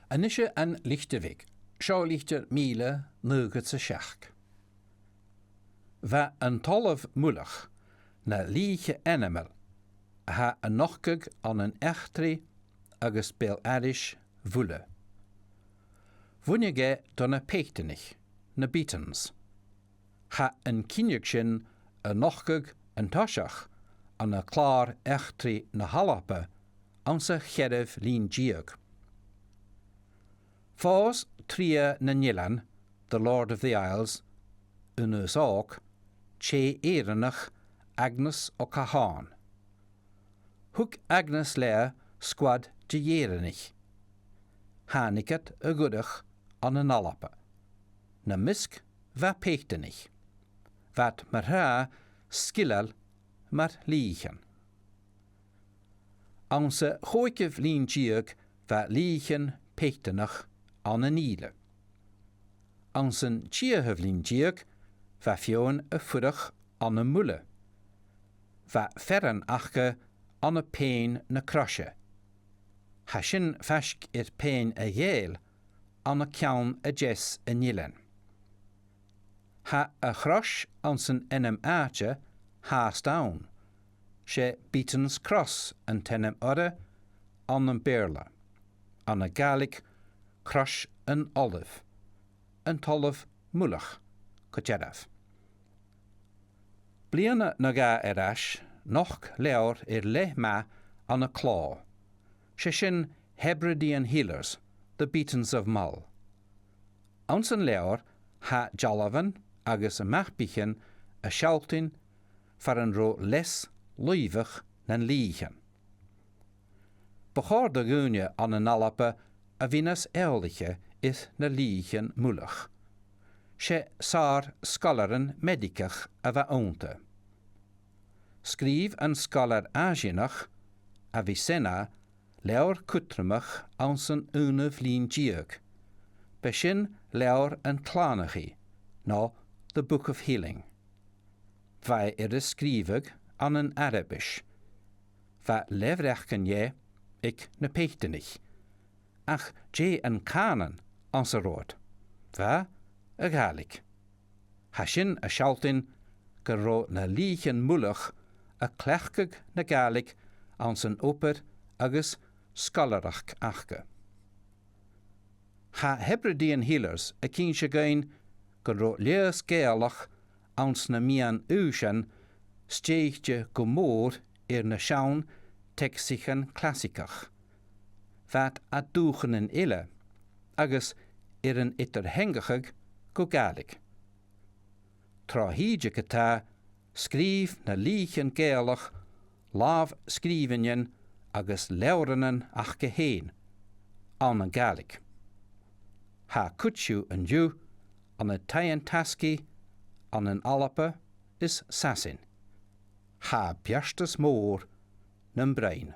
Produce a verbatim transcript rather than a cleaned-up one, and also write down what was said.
A-nis An Litir Bheag, seo litir mìle naochad 's a seachd. Bha an t-Ollamh Muileach na lìth ainmeil a tha a' nochdadh ann an eachdraidh agus beul-aithris Mhuile. Bhuineadh e do na Peutanaich, na Beatons. Tha an cinneadh sin a' nochdadh an toiseach ann an clàr eachdraidh na h-Alba anns a' cheathramh linn deug. Phòs Triath nan Eilean, the Lord of the Isles, Aonghas Òg, tè Èireannach, Agnes Ó Catháin. Thug Agnes leatha sguad de dh'Èireannaich. Thàinig iad a dh'fhuireach ann an Alba. Nam measg bha Peutanaich. Bha iad mar-thà sgileil mar lìthean. Anns a' chòigeamh linn deug bha lìthean Peutanach ann an Ìle. Anns an t-siathamh linn deug bha feadhainn a' fuireach ann am Muile. Bha fearann aca ann am Peinn na Croise. Tha sin faisg air Peinn a' Ghàidheil ann an ceann a deas an eilein. Tha a' chrois anns an ainm-àite fhathast ann. 'S e Beaton's Cross an t-ainm oirre ann am Beurla. Ann an Gàidhlig, Crois an Ollaimh. An t-Ollamh Muileach gu dearbh. Bliadhna no dhà air ais, nochd leabhar air leth math ann an clò. 'S e sin Hebridean Healers, The Beatons of Mull. Anns an leabhar tha dealbhan agus mapaichean a' sealltainn far an robh leas lùibheach nan lìthean. Bu chòir do dhaoine ann an Alba a bhith nas eòlaiche air na lìthean Muileach. 'S e sàr-sgoilear meidigeach a bh' annta. Sgrìobh an sgoilear Àisianach, Avicenna, leabhar cudromach anns an aonamh linn deug. B' e sin Leabhar an t-Slànachaidh, no The Book of Healing. Bha e air a sgrìobhadh ann an Arabais. Bha leth-bhreacan dheth aig na Peutanaich. Ach dè an cànan anns an robh iad? Bha, a' Ghàidhlig. Tha sin a' sealltainn gun robh na lìthean Muileach a' cleachdadh na Gàidhlig anns an obair agus sgoilearachd aca. Tha Hebridean Healers ag innse dhuinn gun robh leigheas Gàidhealach anns na meadhan-aoisean stèidhichte gu mòr air na seann teacsaichean clasaigeach. Bha iad à dùthchannan eile, agus air an eadar-theangachadh gu Gàidhlig. Tro thìde ge-tà, sgrìobh na lìthean Gàidhealach làmh-sgrìobhainnean agus leabhranan aca fhèin, ann an Gàidhlig. Tha cuid dhiubh an-diugh ann an taighean-tasgaidh ann an Alba is Sasainn. Tha beartas mòr nam broinn.